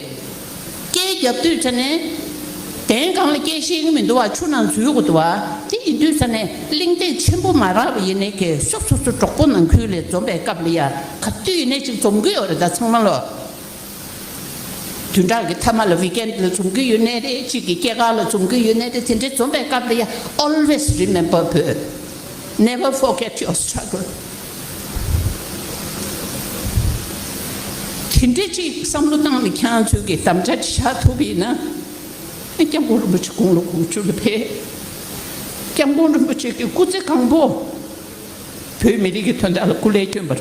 སྐད་རྒྱབ་དུས་ཙ་ནས། གདན་སྒང་ལ་སྐད་བཤད་ཀྱི་མི་འདུག་བ། ཆུ་ནང་འཛུལ་དགོས་འདུག་བ། དེ་ཡིན་དུས་ཙ་ནས་གླེང་སྟེགས་ཆེན་པོ་མ་རག་པ་ཡིན་ནའི་གས་སོ་སོ་སོ་གྲོགས་པོ་ནང་ཁུལ་ལ་འཛོམས་པའི་སྐབས་ལ་ཡ་ག་དུས་ཡིན་ནའི་ཅིག་འཛོམས་ཀྱི་ཡོད་རེད་ད་ཚང་མ་ལོ། བདུན་ཕྲག་གི་མཐའ་མ་ལ་ཝིག་ཨེན་ཌི་ལ་འཛོམས་ཀྱི་ཡོད་ནའི་རེད། གཅིག་གི་སྐྱེས་སྐར་ལ་འཛོམས་ཀྱི་ཡོད་ནའི་རེད། དེ་འདྲའི་འཛོམས་པའི་སྐབས་ལ་ཡ། Always remember བོད། Never forget your struggle. དེ་འདྲའི་ཅིག་བསམ་བློ་བཏང་ནས་ཁྱེད་རང་ཚོས་ཀྱི་དམ་བཅའ་ཅིག་བཞག་ཐུབ་པ་ཡིན་ན། སྐྱབས་མགོན་རིན་པོ་ཆེ་དགུང་ལོ་དགུ་བཅུ་ལ་ཕེབས། སྐྱབས་མགོན་རིན་པོ་ཆེ་གི་སྐུ་ཚེ་གང་པོ། བོད་མི་རིགས་ཀྱི་དོན་དག་ལ་སྐུ་ལས་བསྐྱོན་པ་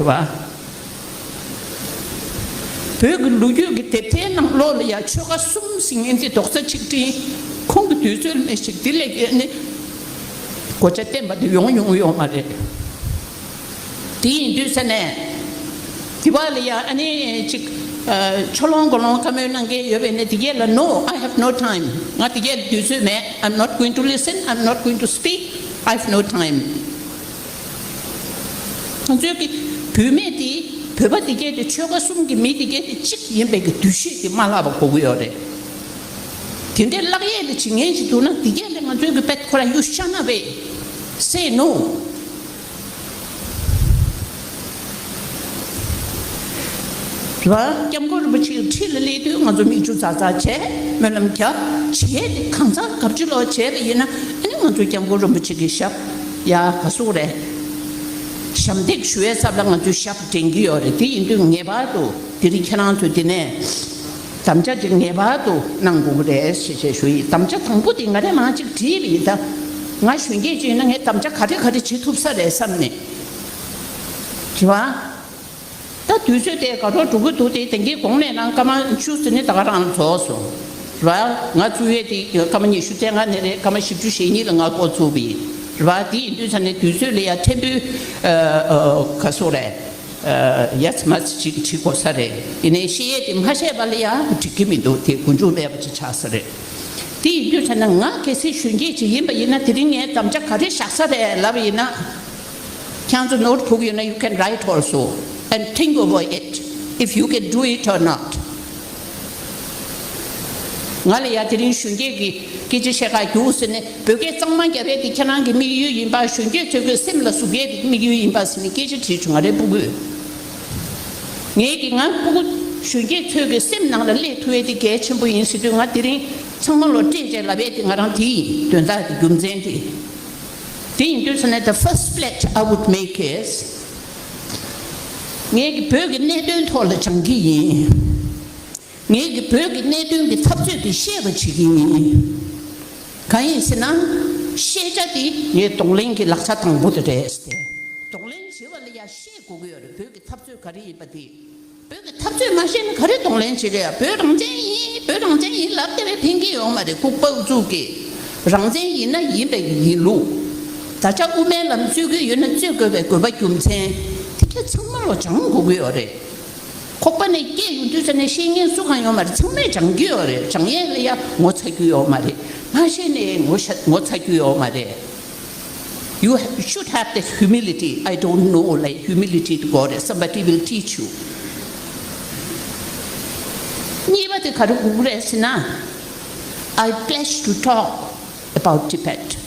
རེད་བ། བོད་ཀྱི་ལོ་རྒྱུས་ཀྱི་དེབ་ཐེར་ནང་ལོགས་ལ་ཡང་ཆོལ་ཁ་གསུམ་ཟེར་མཁན་དེ་རྡོག་རྩ་གཅིག་སྒྲིལ། ཁོང་གི་དུས་ཚོད་ལ་མེད་ཞིག་དེ་ལས་ཀྱི་ནི་གོ་ཆ་བསྟན་པ་དེ་ཡོང་མྱོང་ཡོད་མ་རེད། དེ་ཡིན་དུས་ས་ནས་དེ་བ་ལ་ཡང་ཨ་ནི་ཅིག་ཨ། ཕྱོགས་ལྷུང་གོ་ལྷུང་བཀའ་མོལ་གནང་མཁན་ཡོད་པས་ནི་དེ་གས་ལ། No, I have no time. ང་དེ་གས་ལ་དུས་ཚོད་མེད། I'm not going to listen. I'm not going to speak. I have no time. ང་ཚོའི་གི་བུད་མེད་དེ་བོད་པ་དེ་གས་དེ་ཆོལ་ཁ་གསུམ་གྱི་མི་དེ་གས་དེ་གཅིག་ཡིན་པའི་གི་འདུ་ཤེས་དེ་མ་བརླག་པ་དགོས་ཀྱི་ཡོད་རེད། དེ་འདྲའི་བརླག་ཡས་ལ་བྱེད་མཁན་ཞིག་འདུག་ན་དེ་གས་ལ་ང་ཚོའི་གི་བེད་ཁོ་ར་you shut up. Say no. རེད་བ། སྐྱབས་མགོན་རིན་པོ་ཆེའི་འཁྲིས་ལ་སླེབས་དུས་ང་ཚོ་མིག་ཆུ་ཛར་ཛར་བྱས། སྨོན་ལམ་རྒྱབ། བྱས་ཏེ་གང་ཟག་ག་ཅི་ལོག་བྱས་པ་ཡིན་ན། ཨ་ནི་ང་ཚོ་སྐྱབས་མགོན་རིན་པོ་ཆེ་གི་ཞབས་ཡ་ག་ཟུག་རེད། ཞབས་འདེགས་ཞུ་བའི་ཚབ་ལ་ང་ཚོའི་ཞབས་འདྲེན་གྱི་ཡོད་རེད། དེ་ཡིན་དུས་ངེས་པར་དུ་དེ་རིང་ཁྱེད་རང་ཚོ་འདི་ནས་དམ་བཅའ་ཅིག་ངེས་པར་དུ་གནང་དགོས་ཀྱི་རེད་ཞེས་ཞེས་ཞུ་ཡི། དམ་བཅའ་དང་པོ་དེ་ང་རས་མར་ཅིག་བྲིས་པ་ཡིན་ད། ང་གཞོན་སྐྱེས་ཅིག་ཡིན་ན་ངས་དམ་བཅའ་ག་རེ་ག་རེ་བྱེད་ཐུབ་ས་རེད་བསམ་ནས། རེད་བ། ད་དུས་ཚོད་དེ་དགའ་གྲོགས་འགྲོ་གི་འདུག་དེ་དེང་གི་གོང་ནས་རང་སྐར་མ་བཅུ་ཟིན་ནས་ད་ག་རང་ལ་རྫོགས་སོང་། རེད་བ། ང་བཙུགས་ཡས་དེ་སྐར་མ་ཉི་ཤུ་རྩ་ལྔ་ནས་རེད། སྐར་མ་བཞི་བཅུ་ཞེ་གཉིས་ལ་ང་འགོ་བཙུགས་པ་ཡིན། རེད་བ། དེ་ཡིན་དུས་ས་ནས་དུས་ཚོད་ལ་ཡ་ཕྲན་བུ་ཨ་ཨ་ག་སོ་རེད། ཡ་ཚ་མ་ཚ་ཅིག་བྲིས་དགོས་ས་རེད། ཡིན་ནའི་བཤད་ཡས་དེ་མ་བཤད་པ་ལ་ཡ་འགྲིག་གི་མི་འདུག་དེ་མགོ་མཇུག་སླེབས་པ་ཅིག་ཆགས་ས་རེད། དེ་ཡིན་དུས་ས་ན་ང་གལ་སྲིད་གཞོན་སྐྱེས་ཅིག་ཡིན་པ་ཡིན་ན། དེ་རིང་ངས་དམ་བཅའ་ག་རེ་བཞག་ས་རེད་ལབ་པ་ཡིན་ན། ཁྱེད་ཚོ་ནོར་ཕུག་ཡོད་ན། you can write also and think over it if you can do it or not. ང་ལ་ཡ་དེ་རིང་གཞོན་སྐྱེས་ཀྱི་སྐད་ཆ་བཤད་ག་རྒྱུགས་ཟེར་ནས། བོད་སྐད་གཙང་མ་རྒྱབ་ཡས་དེ་ཁྱེད་རང་གི་དམིགས་ཡུལ་ཡིན་པ། གཞོན་སྐྱེས་ཚོའི་གི་སེམས་ལ་ཟུག་ཡས་དེ་དམིགས་ཡུལ་ཡིན་པ་ཟེར་ནས་སྐད་ཆ་དྲིས་བྱུང་། ང་རའི་སྤུ་གུས། ངས་ཀྱི་ང་སྤུ་གུ་གཞོན་སྐྱེས་ཚོའི་གི་སེམས་ནང་ལ་སླེབས་ཐུབ་ཡས་དེ་གལ་ཆེན་པོ་ཡིན་ཟེར་དུས། ང་དེ་རིང་ཚང་མ་ལོ་སྤྲད་བྱས་ལབ་ཡས་དེ་ང་རང་དེ་ཡིན། དོན་དག་གི་རྒྱུ་མཚན་དེ། དེ་ཡིན་དུས་ས་ནས་the first pledge I would make is ངས་ཀྱི་བོད་ཀྱི་གནད་དོན་ཐོག་ལ་སྦྱང་གི་ཡིན། ངས་ཀྱི་བོད་ཀྱི་གནད་དོན་གྱི་འཐབ་རྩོད་དེ་ཤེས་པ་བྱེད་ཀྱི་ཡིན། གང་ཡིན་ཟེར་ན། ཤེས་བྱ་དེ་ངའི་གདོང་ལེན་གྱི་ལག་ཆ་དང་པོ་དེ་རེད་ཟེར་ཏེ། གདོང་ལེན་བྱེད་པ་ལ་ཡ་ཤེས་དགོས་ཀྱི་ཡོད་རེད། བོད་ཀྱི་འཐབ་རྩོད་ག་རེ་ཡིན་པ་དེ། བོད་ཀྱི་འཐབ་རྩོད་མ་ཤེས་ན་ག་རེ་གདོང་ལེན་བྱེད་ཀྱི་ཡོད། བོད་རང་བཙན་ཡིན། བོད་རང་བཙན་ཡིན་ལབ་བསྡད་པས་ཕན་གྱི་ཡོད་མ་རེད། ལྐུགས་པ་ཨུ་ཚུགས་ཀྱིས། རང་བཙན་ཡིན་ན་ཡིན་པའི་ཡིན་ལུགས། ད་ཆ་དབུ་མའི་ལམ་རྩོད་ཀྱི་ཡོད་ན་རྩོད་དགོས་པའི་དགོས་པ་རྒྱུ་མཚན་དེ་ག་ཚང་མ་ལོ་སྦྱང་དགོས་ཀྱི་ཡོད་རེད། ཁོག་པ་ནས་སྐྱེས་ཡོང་དུས་ཙ་ནས་ཤེས་མཁན་སུ་གང་ཡོད་མ་རེད། ཚང་མས་སྦྱང་གི་ཡོད་རེད། སྦྱང་ཡས་ལ་ཡ་ངོ་ཚ་རྒྱུ་ཡོད་མ་རེད། མ་ཤེས་ནས་ངོ་ཤ་ངོ་ཚ་རྒྱུ་ཡོད་མ་རེད། You should have this humility. I don't know, like, humility དེ་དགོས་རེད། Somebody will teach you. གཉིས་པ་དེ་ག་རེ་དགོས་ཀྱི་རེད་ཟེར་ན། I pledge to talk about Tibet.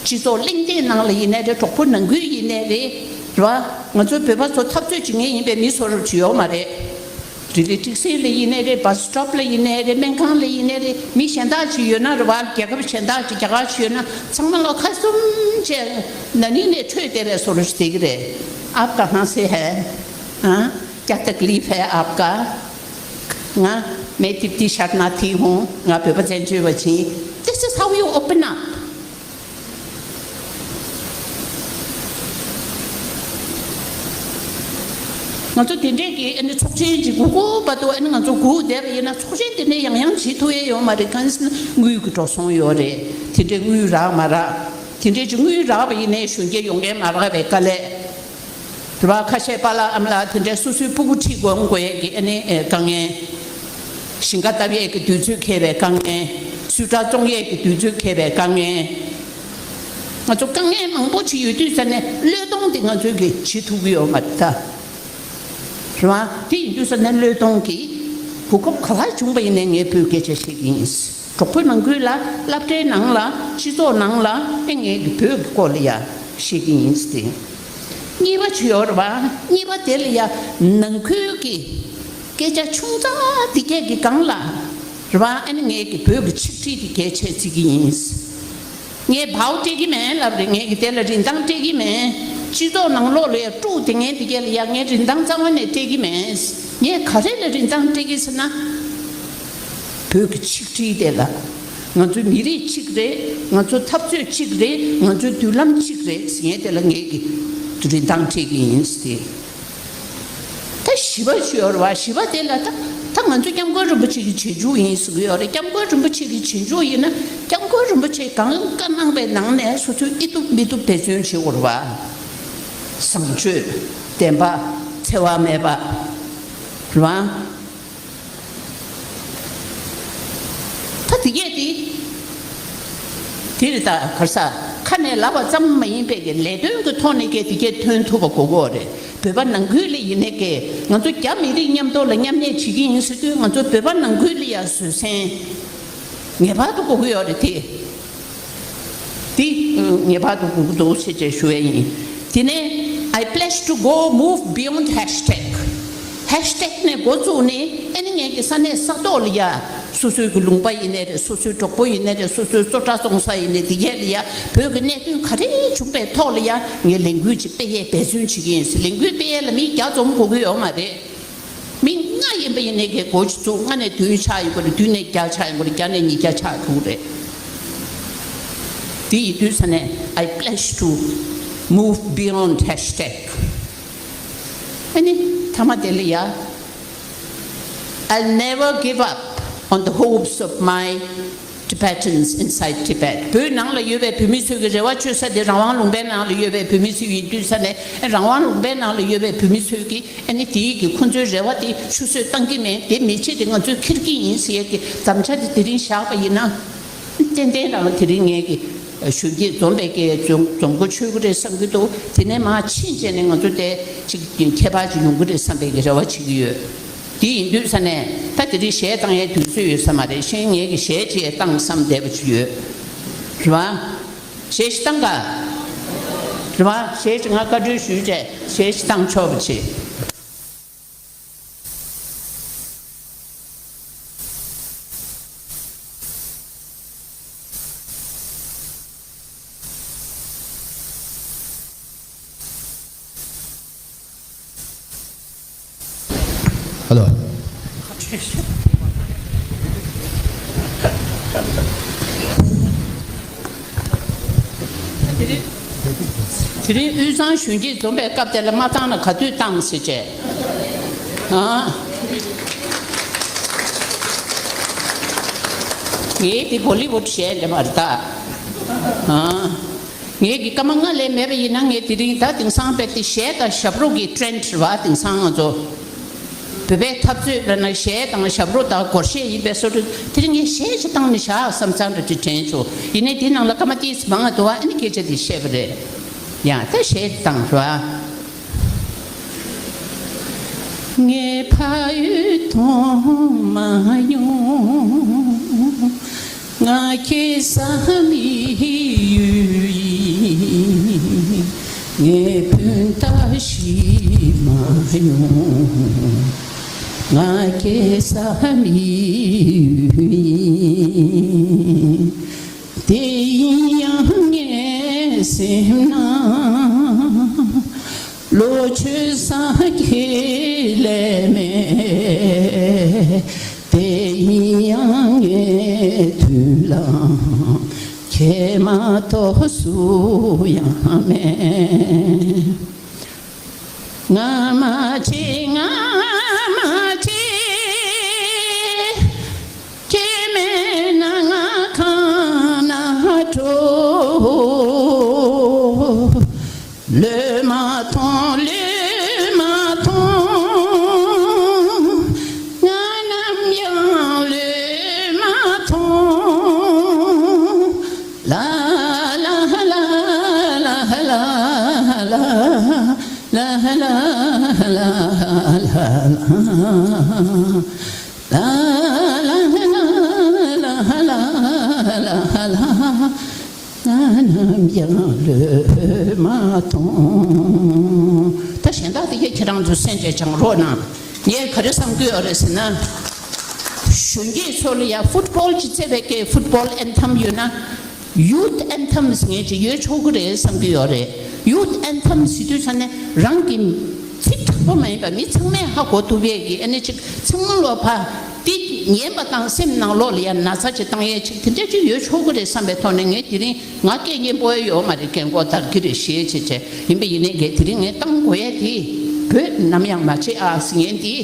སྤྱི་ཚོགས་གླེང་སྟེགས་ནང་ལ་ཡིན་ནའི་རེད། གྲོགས་པོ་ནང་ཁུལ་ཡིན་ནའི་རེད། རེད་བ། ང་ཚོ་བོད་པ་ཚོ་འཐབ་རྩོད་བྱེད་མཁན་ཡིན་པས་མི་བཟོ་འདྲ་ཅིག་ཡོད་མ་རེད། རི་ལི་ཊིག་སི་ལ་ཡིན་ནའི་རེད། བྷ་སི་སི་ཊོབ་ལ་ཡིན་ནའི་རེད། སྨན་ཁང་ལ་ཡིན་ནའི་རེད། མི་གཞན་དག་ཅིག་ཡོད་ན་རེད་བ། རྒྱལ་ཁབ་གཞན་དག་ཅིག་རྒྱ་གར་ཅིག་ཡོད་ན་ཚང་མ་ལོ་ཁ་བཙུམ་བྱས་ན་ནིང་ནས་འཕྲོས་བསྡད་པའི་བཟོ་འདྲ་ཅིག་བསྡད་ཀྱི་རེད། आप कहाँ से है? हाँ? क्या तकलीफ है आपका? ང་मैं तिब्बती शरणार्थी हूँ. ང་བོད་པ་བཙན་བྱོལ་བ་ཅིག This is how you open up. ང་ ང་ཚོ་དེ་འདྲས་ཀྱི་ཨ་ནི་ཚོགས་ཆེན་གྱི་སྒུག་སྒུག་བར་དུ་ཨ་ནི་ང་ཚོ་སྒུག་བསྡད་པ་ཡིན་ན། ཚོགས་ཆེན་དེ་འདྲས་ཡང་ཡང་བྱེད་ཐུབ་ཡས་ཡོད་མ་རེད། གང་ཟེར་ན་དངུལ་གྱི་འགྲོ་སོང་ཡོད་རེད། དེ་འདྲས་དངུལ་རག་མ་རག་དེ་འདྲས་ཀྱི་དངུལ་རག་པ་ཡིན་ནའི་གཞོན་སྐྱེས་ཡོང་མཁན་མ་རག་པའི་དཀའ་ལས། རེད་བ། ཁ་ཤས་པཱ་ལགས་ཨ་མ་ལགས་དེ་འདྲས་སོ་སོའི་སྤུ་གུ་ཁྲིད་དགོས་དགོས་ཡས་ཀྱི་ཨ་ནི་ཨེ་དཀའ་ངལ། ཞིང་ཁ་བཏབ་ཡས་ཀྱི་དུས་ཚོད་འཁེལ་བའི་དཀའ་ངལ། སུས་ཊར་བཙོང་ཡས་ཀྱི་དུས་ཚོད་འཁེལ་བའི་དཀའ་ངལ། ང་ཚོ་དཀའ་ངལ་མང་པོ་ཅིག་ཡོད་དུས་ཙ་ནས་བློས་གཏོང་དེ་ང་ཚོས་ཀྱི་བྱེད་ཐུབ་ཀྱི་ཡོད་མ་རེད་ད། རེད་བ། དེ་ཡིན་དུས་ཙ་ནས་བློས་གཏོང་གི་གོ་སྐབས་ག་པར་བྱུང་པ་ཡིན་ནའི་ངས་བོད་སྐད་ཆ་བཤད་ཀྱི་ཡིན། གྲོགས་པོའི་ནང་ཁུལ་ལ། སློབ་གྲྭའི་ནང་ལ། སྤྱི་ཚོགས་ནང་ལ་ཨེ་ངས་ཀྱི་བོད་ཀྱི་སྐོར་ལ་ཡ་བཤད་ཀྱི་ཡིན་ཟེར་ཏེ། གཉིས་པ་ཅིག་ཡོད་རེད་བ། གཉིས་པ་དེ་ལ་ཡ་ནང་ཁུལ་གྱི་སྐད་ཆ་ཆུང་ཙག་དེ་གས་ཀྱི་སྒང་ལ་རེད་བ། ཨ་ནི་ངས་ཀྱི་བོད་ཀྱི་ཆིག་སྒྲིལ་དེ་གལ་ཆེ་བརྩི་གི་ཡིན། ངས་བའོ་སྤྲད་ཀྱི་མེད་ལབ་རེད། ངས་ཀྱི་དེ་ལ་རིན་ཐང་སྤྲད་ཀྱི་མེད། སྤྱི་ཚོགས་ནང་ལོགས་ལ་ཡ་དཀྲུག་དེ་ངས་དེ་གས་ལ་ཡ་ངས་རིན་ཐང་རྩ་བ་ནས་སྤྲད་ཀྱི་མེད། ངས་ག་རེ་ལ་རིན་ཐང་སྤྲད་ཀྱི་ཟེར་ན། བོད་ཀྱི་ཆིག་སྒྲིལ་དེ་ལ། ང་ཚོའི་མི་རིགས་གཅིག་རེད། ང་ཚོའི་འཐབ་རྩོད་གཅིག་རེད། ང་ཚོའི་མདུན་ལམ་གཅིག་རེད་ཟེར་མཁན་དེ་ལ་ངས་ཀྱི་རིན་ཐང་སྤྲད་ཀྱི་ཡིན་ཟེར་ཏེ། ད་བཞི་པ་ཅིག་ཡོད་རེད་བ། བཞི་པ་དེ་ལ་ད་ད་ང་ཚོ་སྐྱབས་མགོན་རིན་པོ་ཆེ་གི་རྗེས་འཇུག་ཡིན་ཟེར་གྱི་ཡོད་རེད། སྐྱབས་མགོན་རིན་པོ་ཆེ་གི་རྗེས་འཇུག་ཡིན་ན། སྐྱབས་མགོན་རིན་པོ་ཆེས་གང་བཀའ་གནང་པའི་ནང་ནས་སོ་སོའི་ཨེ་ཐུབ་མི་ཐུབ་འབད་བརྩོན་བྱེད་དགོས་རེད་བ། བཟང་སྤྱོད། བདེན་པ། འཚེ་བ་མེད་པ། རེད་བ། ད་དེ་གས་དེ། དེ་རེད། ད་ག་རེ་ཟ། ཁ་ནས་ལབ་པ་ཙམ་མ་ཡིན་པའི་གི་ལས་དོན་གྱི་ཐོག་ནས་གས་དེ་གས་ཐོན་ཐུབ་པ་དགོས་ཀྱི་ཡོད་རེད། བོད་པ་ནང་ཁུལ་ལ་ཡིན་ནའི་གས་ང་ཚོ་རྒྱ་མི་རིགས་མཉམ་དུ་ལ་མཉམ་གནས་བྱེད་ཀྱི་ཡིན་ཟེར་དུས། ང་ཚོ་བོད་པ་ནང་ཁུལ་ལ་ཡ་བཟོད་བསྲན་ངེས་པར་དུ་དགོས་ཀྱི་ཡོད་རེད་དེ། འདི་ངེས་པར་དུ་དགོས་ཀྱི་འདུག་ཟེར་བྱས་ཞུ་ཡ་ཡིན། དེ་ནས། I pledge to go move beyond hashtag. ཧེཤ་ཊེག་ནས་འགོ་བཙུགས་ནས་ཨ་ནི་ངས་ཀྱི་ས་གནས་ས་ཐོག་ལ་ཡ། སོ་སོའི་གི་ལུང་པ་ཡིན་ནའི་རེད། སོ་སོའི་གྲོགས་པོ་ཡིན་ནའི་རེད། སོ་སོའི་བཟོ་གྲྭ་བཙོང་ས་ཡིན་ནའི་དེ་གས་ལ་ཡ། བོད་ཀྱི་གནད་དོན་ག་རེ་བྱུང་པའི་ཐོག་ལ་ཡ། ངས་ལས་འགུལ་ཅིག་སྤེལ་ཡས་འབད་བརྩོན་བྱེད་ཀྱི་ཡིན་ཟེར། ལས་འགུལ་སྤེལ་ཡས་ལ་མི་བརྒྱ་འཛོམས་དགོས་ཀྱི་ཡོད་མ་རེད། མི་ལྔ་ཡིན་པ་ཡིན་ནའི་གི་འགོ་ཅིག་བཙུགས། ལྔ་ནས་བདུན་ཆགས་ཡོང་གི་རེད། བདུན་ནས་བརྒྱ་ཆགས་ཡོང་གི་རེད། བརྒྱ་ནས་ཉིས་བརྒྱ་ཆགས་ཐུབ་ཀྱི་རེད། དེ་ཡིན་དུས་ཙ་ནས། I pledge to move beyond hashtag. ཨ་ནི་མཐའ་མ་དེ་ལ་ཡ། I'll never give up on the hopes of my Tibetans inside Tibet. བོད་ནང་ལ་ཡོད་པའི་བོད་མི་ཚོའི་གི་རེ་བ་བཅོལ་ས་དེ་རང་དབང་ལུང་པའི་ནང་ལ་ཡོད་པའི་བོད་མི་ཚོ་ཡིན་དུས་ཙ་ནས། རང་དབང་ལུང་པའི་ནང་ལ་ཡོད་པའི་བོད་མི་ཚོའི་གི་ཨ་ནི་དེའི་གི་ཁོང་ཚོའི་རེ་བ་དེ་ཆུད་ཟོས་བཏང་གི་མེད། དེ་མེད་ཆེད་དེ་ང་ཚོས་འཁྱེར་གྱི་ཡིན་ཟེར་ཡས་ཀྱི་དམ་བཅའ་དེ་དེ་རིང་བཞག་པ་ཡིན་ན། ཏན་ཏན་རང་དེ་རིང་ངས་ཀྱི་གཞོན་སྐྱེས་འཛོམས་པའི་གི་འཛོམས་འཛོམས་འགོ་ཆོད་ཀྱི་རེད་བསམ་གྱི་འདུག་དེ་ནས་མར་ཕྱིན་བྱས་ནས་ང་ཚོ་དེ་ཅིག་ཁྱད་པར་ཅིག་ཡོང་གི་རེད་བསམ་པའི་གི་རེ་བ་བྱེད་ཀྱི་ཡོད། དེ་ཡིན་དུས་ཙ་ནས་ད་དེ་རིང་གཞས་བཏང་ཡའི་དུས་ཚོད་ཡོད་ས་མ་རེད། གཞན་ངས་ཀྱི་གཞས་ཅིག་བཏང་བསམ་བསྡད་པ་ཅིག་ཡོད། རེད་བ། གཞས་ཤིག་བཏང་ག་རེད་བ། གཞས་ཅིག་ང་བཀའ་འཁྲོལ་ཞུས་བྱས་གཞས་ཤིག་བཏང་ཆོག་པ་བྱེད། ཧ་ལོ། དེ་རིང་དབུས་གཙང་གཞོན་སྐྱེས་འཛོམས་པའི་སྐབས་དེ་ལ་མ་བཏང་ན་ག་དུས་བཏང་ཟེར་བྱས། ཨ། ངས་དེ་བོ་ལི་བུད་གཞས་འདྲ་མ་རེད་ད། ཨ། ངས་ཀྱི་སྐར་མ་ལྔ་ལས་མེད་པ་ཡིན་ན། ངས་དེ་རིང་ད་དེང་སང་དཔེ་དེ་གཞས་དང་ཞབས་བྲོ་གི་ཊྲེན་ཌི་རེད་བ། དེང་སང་ང་ཚོ་བོད་པའི་འཐབ་རྩོད་ལ་ན་གཞས་དང་ཞབས་བྲོ་དང་སྒོར་གཞས་ཡིན་པའི་བཟོ་འདྲ། དེ་རིང་ངས་གཞས་ཅིག་བཏང་ནས་བཞག་བསམ་བསམ་འདྲ་ཅིག་དྲན་བྱུང་། ཡིན་ནའི་དེ་ནང་ལ་སྐར་མ་ཏོག་ཙམ་མང་ང་འདུག་བ། ཨ་ནི་སྐད་ཆ་དེ་བཤད་པ་རེད། ཡང་ད་གཞས་དེ་བཏང་རེད་བ། ངའི་ཕ་ཡུལ་མཐོང་མ་མྱོང་། ང་སྐྱེས་ས་མི་ཡུལ་ཡིན། ངའི་སྤུན་ཟླ་ཤི་མ་མྱོང་། ང་སྐྱེས་ས་མི་ཡུལ་ཡིན། དེ་ཡིན་ཡང་ངའི་སེམས་ན་ལོ་ཆུང་ས་ཁྱེད་ལས་མེད། དེ་ཡིན་ཡང་ངའི་མདུན་ལམ་ཁྱེད་མ་གཏོགས་སུ་ཡང་མེད། ང་མ་བྱེད་ང་ ལ་ལ་ལ་ལ་ལ་ལ། ང་ནམ་ཡང་ལོས་མ་མཐོང་། ད་གཞན་དག་དེ་གས་ཁྱེད་རང་ཚོ་གསན་བྱས་སྦྱང་རོགས་གནང་། ངས་ག་རེ་བསམ་གྱི་ཡོད་རེད་ཟེར་ན། གཞོན་སྐྱེས་ཚོ་ལ་ཡང་ཕུཊ་བོལ་ཅིག་རྩེ་བའི་སྐད་ཕུཊ་བོལ་ཨན་ཐམ་ཡོད་ན། ཡུཐ་ཨན་ཐམ་ཟེར་མཁན་ཅིག་ཡོད་ཆོག་གི་རེད་བསམ་གྱི་ཡོད་རེད། ཡུཐ་ཨན་ཐམ་ཟེར་དུས་ཙ་ནས་རང་གི་ཚིག་དྲག་པོ་མ་ཡིན་པ་མི་ཚང་མས་ཧ་གོ་ཐུབ་ཡས་ཀྱི་ཨ་ནི་ཅིག་ཚང་མ་ལོ་ཕ་དེ་ཉན་པ་དང་སེམས་ནང་ལོགས་ལ་ཡང་ན་ཚ་ཅིག་བཏང་ཡས་ཅིག་དེ་འདྲ་ཅིག་ཡོད་ཆོག་གི་རེད་བསམ་པའི་ཐོག་ནས། ངས་དེ་རིང་ང་སྐད་སྙན་པོ་ཡོད་མ་རེད། སྐད་མགོ་དར་གྱི་རེད་ཞེས་བྱས་བྱས་ཡིན་པ་ཡིན་ནའི་གས་དེ་རིང་ངས་བཏང་དགོས་ཡས་དེ་བོད་ནམ་ཡང་མ་བརྗེད་ཨ་ཟེར་མཁན་དེ།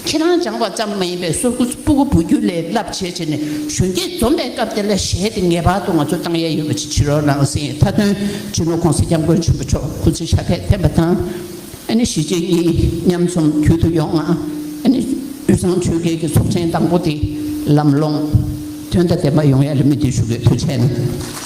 ཁྱེད་རང་སྦྱངས་པ་ཙམ་མ་ཡིན་པའི་སོ་སོ་སྤུ་གུ་བུ་རྒྱུད་ལ་བསླབ་བྱས་བྱས་ནས་གཞོན་སྐྱེས་འཛོམས་པའི་སྐབས་དེ་ལ་གཞས་དེ་ངེས་པར་དུ་ང་ཚོ་བཏང་ཡས་ཡོད་པ་ཅིག་བྱེད་རོགས་གནང་ཟེར། མཐའ་དོན་སྤྱི་ནོར་༸གོང་ས་༸སྐྱབས་མགོན་ཆེན་པོ་མཆོག་སྐུ་ཚེ་ཞབས་པད་བརྟན་པ་དང་། ཨ་ནི་གཞིས་བྱེས་གཉིས་མཉམ་འཛོམས་རྒྱུན་དུ་ཡོང་ང་། ཨ་ནི་དབུས་གཙང་ཆོལ་ཁའི་གི་ཚོགས་ཆེན་དང་པོ་དེ་ལམ་ལྷོང་དོན་དང་ལྡན་པ་ཡོང་ཡ་ལ་སྨོན་འདུན་ཞུ་གི། ཐུགས་རྗེ་གནང་།